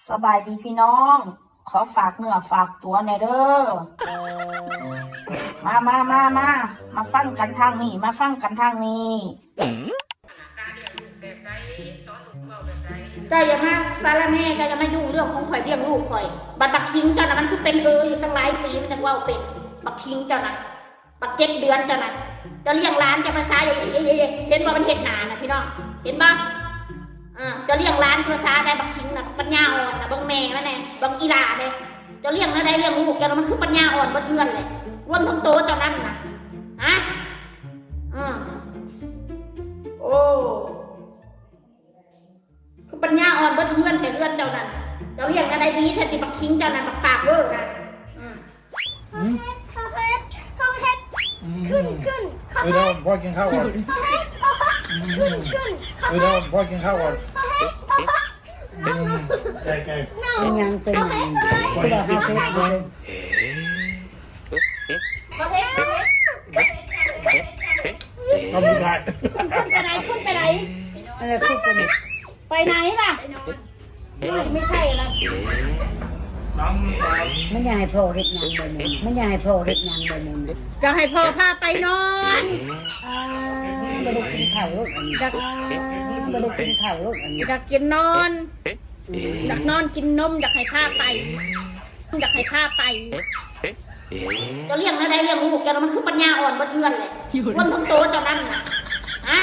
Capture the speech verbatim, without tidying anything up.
สบายดีพี่น้อง ขอฝากเนื้อฝากตัวแหน่เด้อ มามามามา มาฟังกันทางนี้ มาฟังกันทางนี้ เจ้าอย่ามาสารแหน่ เจ้าอย่ามายุ่งเรื่องของข่อย เลี้ยงลูกข่อย บัดบักคิงเจ้าน่ะมันคือเป็นเอออยู่ตั้งหลายปี มันจังเว้าเป็น บักคิงเจ้าน่ะ บักเจ็ดเดือนเจ้าน่ะ เจ้าเลี้ยงหลานเจ้าภาษาเอเอเอเอ เห็นบ่มันเฮ็ดหน้าน่ะพี่น้อง เห็นบ่ อ่า เจ้าเลี้ยงหลานภาษาได้ บักคิงน่ะ ปัญญาอ่อนน่ะ เบิ่งแม่มันแหน่ เบิ่งอีหล่าแหน่ เจ้าเลี้ยงแนวใด เลี้ยงลูกเจ้าน่ะ มันคือปัญญาอ่อนเบิดเฮือนเลย รวมทั้งโตเจ้านำน่ะ ฮะ อืม โอ้ คือปัญญาอ่อนเบิดเฮือนแท้ เฮือนเจ้านั่น เจ้าเลี้ยงแนวใดดีแท้ ที่บักคิงเจ้านั่น บักปากเวอร์นะ อืม พ่อเพชร พ่อเพชร พ่อเพชร อืม ขึ้น ขึ้น พ่อ เออ เพ เดี๋ยว ชร พ่อกินข้าวก่อน พ่อเพชร พ่อเพชร อืม ขึ้น ขึ้น พ่อ เออ เดี๋ยว เพชร พ่อกินข้าวก่อน พ่อเพชร พ่อเพชร อืม ใช่ ใช่ น้อง เป็นหยัง เป็นหยัง พ่อเพชร คือว่าเฮาเพชรอยู่ พ่อเพชร พ่อเพชร เอาไม่ได้ คุณ คุณไปไหน คุณไปไหน อะไร คุณไปไหน ไปไหนล่ะ ไม่ ไม่ใช่ละ น้อง มันอยากให้พ่อเฮ็ดหยังบ่แม่น มันอยากให้พ่อเฮ็ดหยังบ่แม่น อยากให้พ่อพาไปนอน อ่า บ่ได้กินข้าวลูกอันนี้ อยาก อ่า บ่ได้กินข้าวลูกอันนี้ อยากกินนอน อยากนอนกินนม อยากให้พาไป อยากให้พาไป เจ้าเลี้ยงแนวใด เลี้ยงลูกเจ้าน่ะ มันคือปัญญาอ่อนเบิดเฮือนเลย รวมทั้งโตเจ้านั่นน่ะ ฮะ